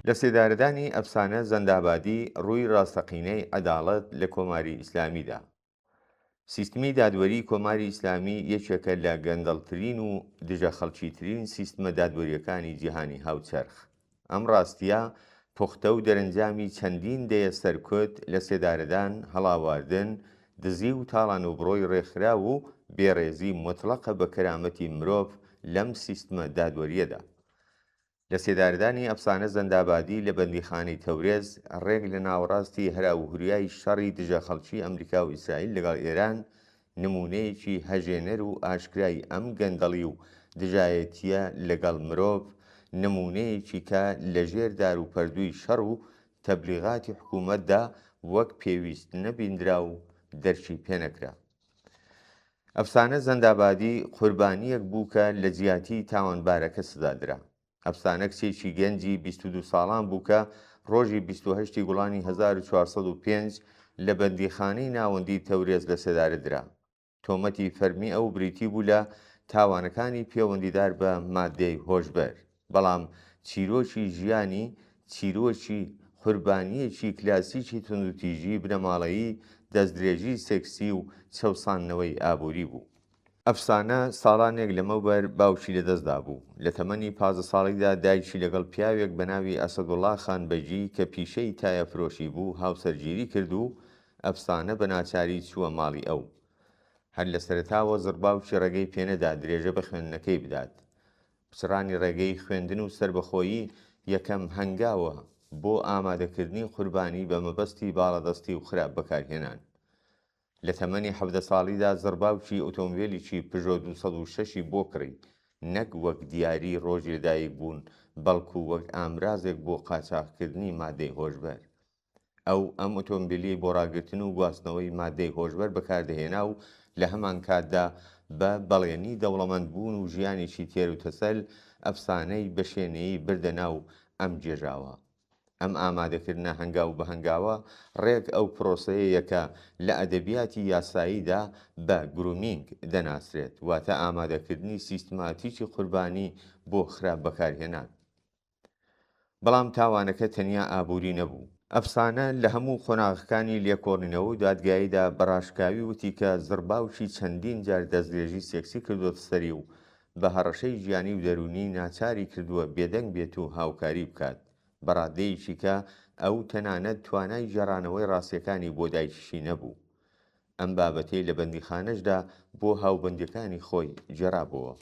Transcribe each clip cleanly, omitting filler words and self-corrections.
لەسێدارەدانی ئەفسانە زەندابادی ڕووی ڕاستەقینەی عەداڵەت لە کۆماری ئیسلامیدا. سیستمی دادوەریی کۆماری ئیسلامی یەکێکە لە گەندەڵترین و دژە خەڵکیترین سیستمە دادوەرییەکانی جیهانی هاوچەرخ. ئەم ڕاستییە پوختە و دەرەنجامی چەندین دەیە سەرکوت، لەسێدارەدان، هەڵاواردن، دزی و تاڵانوبڕۆی ڕێکخراو و بێڕێزی موتڵەقە بە کەرامەتی مرۆڤ لەم سیستمە دادوەرییەدا. لەسێدارەدانی ئەفسانە زەندابادی لە بەندیخانەی تەورێز، ڕێک لە ناوەڕاستی هەراوهوریای شەڕی دژە خەڵکی ئەمریکا و ئیسرائیل لەگەڵ ئێران، نموونەیەکی هەژێنەر و ئاشکرای ئەم گەندەڵی و دژایەتییە لەگەڵ مرۆڤ، نموونەیەکی کە لەژێر داروپەردووی شەڕ و تەبلیغاتی حکوومەتدا وەک پێویست نەبیندرا و دەرکی پێنەکرا. ئەفسانە زەندابادی قوربانییەک بوو کە لە جیاتی تاوانبارەکە سزا درا. ئەفسانە کچێکی گەنجی 22 ساڵان بوو کە ڕۆژی 28 ی گوڵانی 1405 لە بەندیخانەی ناوەندی تەورێز لەسێدارە درا. تۆمەتی فەرمی ئەو بریتی بوو لە تاوانەکانی پێوەندیدار بە ماددەی هۆشبەر. بەڵام چیرۆکی ژیانی چیرۆکی قوربانییەکی کلاسیکی توندوتیژی بنەماڵەیی، دەستدرێژی سێکسی و چەوساندنەوەی ئابووری بوو. ئەفسانە ساڵانێک لەمەوبەر باوکی لەدەستدابوو. لە تەمەنی 15 ساڵیدا دایکی لەگەڵ پیاوێک بە ناوی ئەسەدوڵڵا خانبەگی کە پیشەی تایەفرۆشی بوو هاوسەرگیری کرد و ئەفسانە بە ناچاری چووە ماڵی ئەو. هەر لە سەرەتاوە زڕباوکی ڕێگەی پێنەدا درێژە بە خوێندنەکەی بدات. پچڕانی ڕێگەی خوێندن و سەربەخۆیی یەکەم هەنگاوە بۆ ئامادەکردنی قوربانی بە مەبەستی باڵادەستی و خراپ بەکارهێنان. لە تەمەنی 17 ساڵیدا زڕباوکی ئۆتۆمبێلیکی پژۆ 206 ی بۆ کڕی، نەک وەک دیاری ڕۆژی لەدایکبوون، بەڵکو وەک ئامرازێک بۆ قاچاخکردنی مادەی هۆشبەر. ئەو ئەم ئۆتۆمبیلەی بۆ ڕاگرتن و گواستنەوەی ماددەی هۆشبەر بەکاردەهێنا و لە هەمانکاتدا بە بەڵێنی دەوڵەمەندبوون و ژیانێکی تێروتەسەل ئەفسانەی بەشێنەیی بردە ناو ئەم گێژاوە. ئەم ئامادەکردنە هەنگاو بە هەنگاوە ڕێک ئەو پرۆسەیەیە کە لە ئەدەبیاتی یاساییدا بە grooming دەناسرێت، واتە ئامادەکردنی سیستماتیکی قوربانی بۆ خراپ بەکارهێنان. بەڵام تاوانەکە تەنیا ئابووری نەبوو. ئەفسانە لە هەموو قۆناغەکانی لێکۆڵینەوە و دادگاییدا بە ڕاشکاوی وتی کە زڕباوکی چەندین جار دەستدرێژی سێکسی کردۆتە سەری و بە هەڕەشەی گیانی و دەروونی ناچاری کردووە بێدەنگ بێت و هاوکاری بکات، بە ڕادەیەکی کە ئەو تەنانەت توانای گێڕانەوەی ڕاستییەکانی بۆ دایکیشی نەبوو. ئەم بابەتەی لە بەندیخانەشدا بۆ هاوبەندییەکانی خۆی گێڕابۆوە.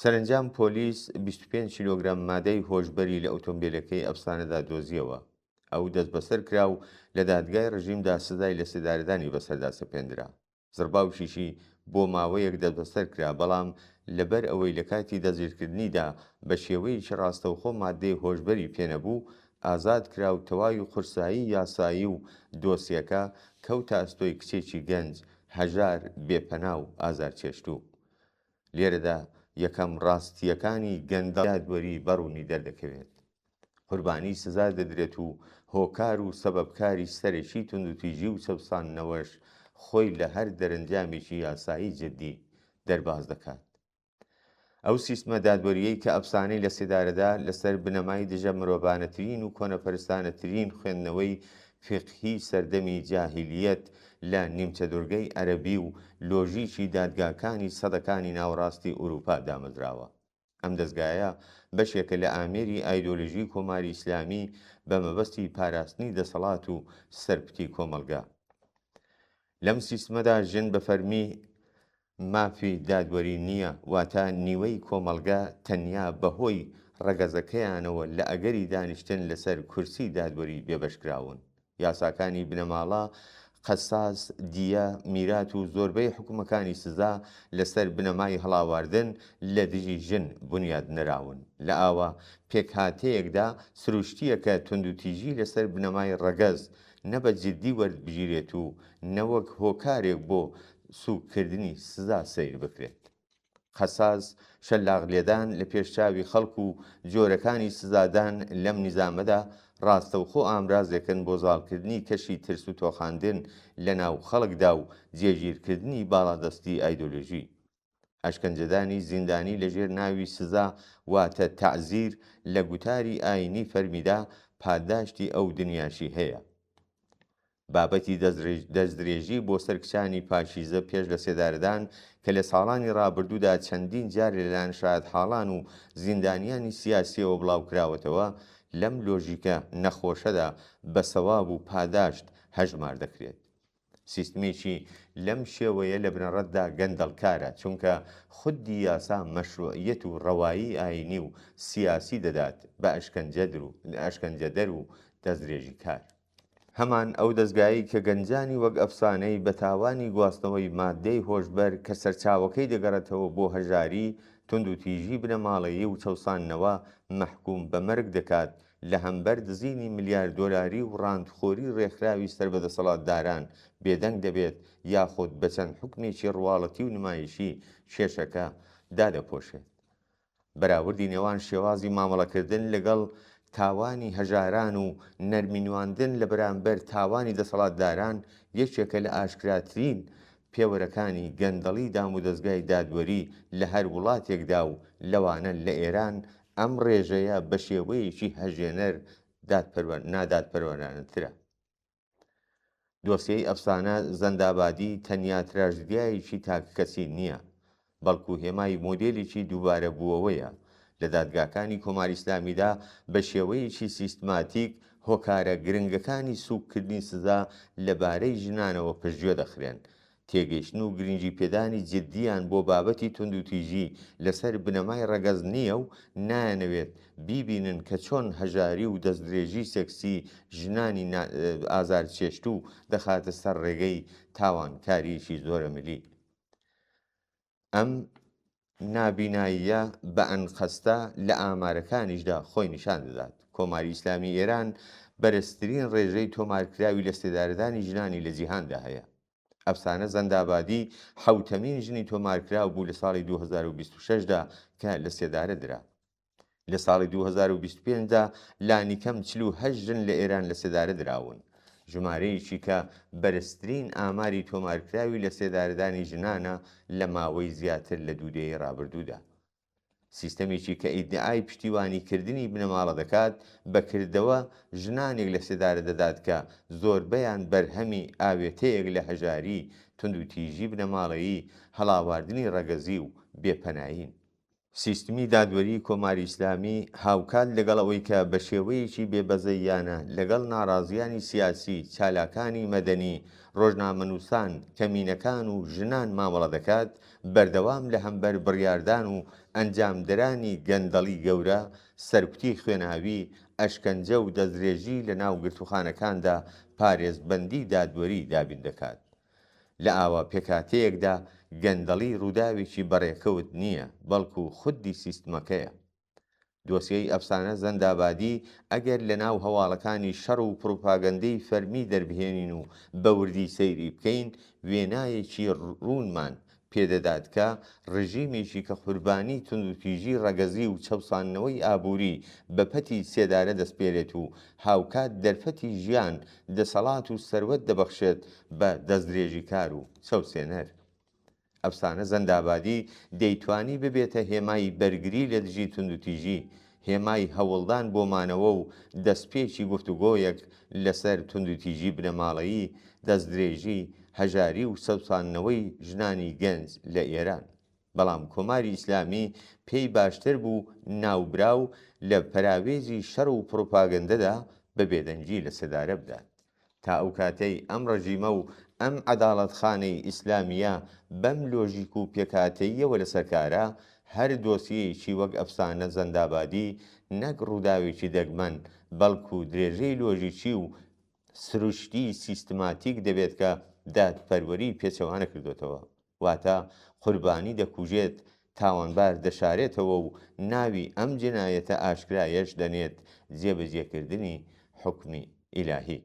سەرەنجام پۆلیس 25 کیلۆگرام مادەی هۆشبەری لە ئۆتۆمبیلەکەی ئەفسانەدا دۆزیەوە. ئەو دەستبەسەر کرا و لە دادگای ڕژیمدا سزای لەسێدارەدانی بەسەردا سەپێندرا. زڕباوکیشی بۆ ماوەیەک دەستبەسەر کرا، بەڵام لەبەر ئەوەی لە کاتی دەستگیرکردنیدا بە شێوەیەکی ڕاستەوخۆ مادەی هۆشبەری پێنەبوو، ئازاد کرا و تەواوی قورسایی یاسایی و دۆسیەکە کەوتە ئەستۆی کچێکی گەنج، هەژار، بێپەنا و ئازارچێشتوو. لێرەدا یەکەم ڕاستییەکانی گەندەڵی دادوەری بەڕوونی دەردەکەوێت. قوربانی سزا دەدرێت و هۆکار و سەبەبکاری سەرەکی توندوتیژی و چەوساندنەوەش خۆی لە هەر دەرەنجامێکی یاسایی جددی دەرباز دەکات. ئەو سیستمە دادوەرییەی کە ئەفسانەی لەسێدارەدا لەسەر بنەمای دژە مرۆڤانەترین و کۆنەپەرستانەترین خوێندنەوەی فیقهی سەردەمی جاهیلیەت لە نیمچەدورگەی عەرەبی و لۆژیکی دادگاکانی سەدەکانی ناوەڕاستی ئورووپا دامەزراوە. ئەم دەزگایە بەشێکە لە ئامێری ئایدۆلۆژیی کۆماری ئیسلامی بە مەبەستی پاراستنی دەسەڵات و سەرکوتی کۆمەڵگا. لەم سیستمەدا ژن بە فەرمی مافی دادوەری نییە، واتە نیوەی کۆمەڵگە تەنیا بەهۆی ڕەگەزەکەیانەوە لە ئەگەری دانیشتن لەسەر کورسی دادوەری بێبەشکراون. یاساکانی بنەماڵە، قەساس، دیە، میرات و زۆربەی حوکمەکانی سزا لەسەر بنەمای هەڵاواردن لە دژی ژن بونیاد نراون. لە ئاوا پێکهاتەیەکدا سروشتییە کە توندوتیژی لەسەر بنەمای ڕەگەز نە بە جدی وەربگیرێت و نە وەک هۆکارێک بۆ سووککردنی سزا سەیر بکرێت. قەساس، شەلاق لێدان لە پێش چاوی خەڵک و جۆرەکانی سزادان لەم نیزامەدا ڕاستەوخۆ ئامرازێکن بۆ زاڵکردنی کەشی ترس و تۆقاندن لە ناو خەڵکدا و جێگیرکردنی باڵادەستی ئایدۆلۆژی. ئەشکەنجەدانی زیندانی لەژێر ناوی سزا واتە تەعزیر لە گوتاری ئایینی فەرمیدا پاداشتی ئەو دنیاشی هەیە. بابەتی دەستدرێژی بۆ سەر کچانی پاکیزە پێش لەسێدارەدان کە لە ساڵانی ڕابردوودا چەندین جار لەلایەن شایەتحاڵان و زیندانیانی سیاسییەوە بڵاوکراوەتەوە، لەم لۆژیکە نەخۆشەدا بە سەواب و پاداشت هەژمار دەکرێت. سیستمێکی لەم شێوەیە لە بنەڕەتدا گەندەڵکارە، چونکە خودی یاسا مەشروعیەت و ڕەوایی ئایینی و سیاسی دەدات بە ئەشکەنجەدەر و دەستدرێژیکار. هەمان ئەو دەزگایەی کە گەنجانی وەک ئەفسانەی بە تاوانی گواستنەوەی ماددەی هۆشبەر کە سەرچاوەکەی دەگەڕێتەوە بۆ هەژاری، توندوتیژی بنەماڵەیی و چەوساندنەوە مەحکوم بە مەرگ دەکات، لە هەمبەر دزینی ملیار دۆلاری و ڕانتخۆری ڕێکخراوی سەر بە دەسەڵاتداران بێدەنگ دەبێت یاخود بە چەند حوکمێکی ڕواڵەتی و نمایشی کێشەکە دادەپۆشێت. بەراوردی نێوان شێوازی مامەڵەکردن لەگەڵ تاوانی هەژاران و نەرمینواندن لە بەرامبەر تاوانی دەسەڵاتداران یەکێکە لە ئاشکراترین پێوەرەکانی گەندەڵی دامودەزگای دادوەری لە هەر وڵاتێکدا و لەوانە لە ئێران ئەم ڕێژەیە بە شێوەیەکی هەژێنەر نادادپەروەرانەترە. دۆسیەی ئەفسانە زەندابادی تەنیا تراژدیایەکی تاکەکەسی نییە، بەڵکو هێمای مۆدێلێکی دووبارەبووەوەیە لە دادگاکانی کۆماری ئیسلامیدا بە شێوەیەکی سیستماتیک هۆکارە گرنگەکانی سووککردنی سزا لە بارەی ژنانەوە پشتگوێ دەخرێن، تێگەیشتن و گرنگیپێدانی جددییان بۆ بابەتی توندوتیژی لەسەر بنەمای ڕەگەز نییە و نایانەوێت بیبینن کە چۆن هەژاری و دەستدرێژی سێکسی ژنانی ئازارچێشتوو دەخاتە سەر ڕێگەی تاوانکارییەکی زۆرەملی. ئەم نابیناییە بە ئەنقەستە لە ئامارەکانیشدا خۆی نیشان دەدات. کۆماری ئیسلامی ئێران بەرزترین ڕێژەی تۆمارکراوی لەسێدارەدانی ژنانی لە جیهاندا هەیە. ئەفسانە زەندابادی حەوتەمین ژنی تۆمارکراو بوو لە ساڵی 2026 دا کە لەسێدارە درا. لە ساڵی 2025 دا لانیکەم 48 ژن لە ئێران لەسێدارە دراون، ژمارەیەکی کە بەرزترین ئاماری تۆمارکراوی لەسێدارەدانی ژنانە لە ماوەی زیاتر لە دوو دەیەی ڕابردوودا. سیستەمێکی کە ئیدعای پشتیوانیکردنی بنەماڵە دەکات، بە کردەوە ژنانێک لە سێدارە دەدات کە زۆربەیان بەرهەمی ئاوێتەیەک لە هەژاری، توندوتیژی بنەماڵەیی، هەڵاواردنی ڕەگەزی و بێپەنایین. سیستمی دادوەریی کۆماری ئیسلامی هاوکات لەگەڵ ئەوەی کە بە شێوەیەکی بێبەزەییانە لەگەڵ ناڕازییانی سیاسی، چالاکانی مەدەنی، ڕۆژنامەنووسان، کەمینەکان و ژنان مامەڵە دەکات، بەردەوام لە هەمبەر بڕیاردان و ئەنجامدرانی گەندەڵی گەورە، سەرکوتی خوێناوی، ئەشکەنجە و دەستدرێژی لە ناو گرتووخانەکاندا پارێزبەندی دادوەری دابین دەکات. لە ئاوا پێکهاتەیەکدا گەندەڵی ڕووداوێکی بەڕێکەوت نییە، بەڵکو خودی سیستمەکەیە. دۆسیەی ئەفسانە زەندابادی ئەگەر لەناو هەواڵەکانی شەڕ و پڕوپاگەندەی فەرمی دەربهێنین و بە وردی سەیری بکەین، وێنایەکی ڕوونمان پێدەدات کە ڕژیمێکی کە قوربانی توندوتیژی ڕەگەزی و چەوساندنەوەی ئابووری بە پەتی سێدارە دەسپێرێت و هاوکات دەرفەتی ژیان، دەسەڵات و سەروەت دەبەخشێت بە دەستدرێژیکار و چەوسێنەر. ئەفسانە زەندابادی دەیتوانی ببێتە هێمای بەرگری لە دژی توندوتیژی، هێمای هەوڵدان بۆ مانەوە و دەستپێکی گفتوگۆیەک لەسەر توندوتیژی بنەماڵەیی، دەستدرێژی، هەژاری و چەوساندنەوەی ژنانی گەنج لە ئێران. بەڵام کۆماری ئیسلامی پێی باشتر بوو ناوبراو لە پەراوێزی شەڕ و پڕوپاگەندەدا بە بێدەنگی لەسێدارە بدات. تا ئەو کاتەی ئەم ڕژیمە و ئەم عەداڵەتخانەی ئیسلامییە بەم لۆژیک و پێکهاتەییەوە لەسەر کارە، هەر دۆسیەیەکی وەک ئەفسانە زەندابادی نەک ڕووداوێکی دەگمەن، بەڵکو درێژەی لۆژیکی و سروشتی سیستماتیک دەبێت کە دادپەروەری پێچەوانە کردۆتەوە. واتە قوربانی دەکوژێت، تاوانبار دەشارێتەوە و ناوی ئەم جینایەتە ئاشکرایەش دەنێت جێبەجێکردنی حوکمی ئیلاهی.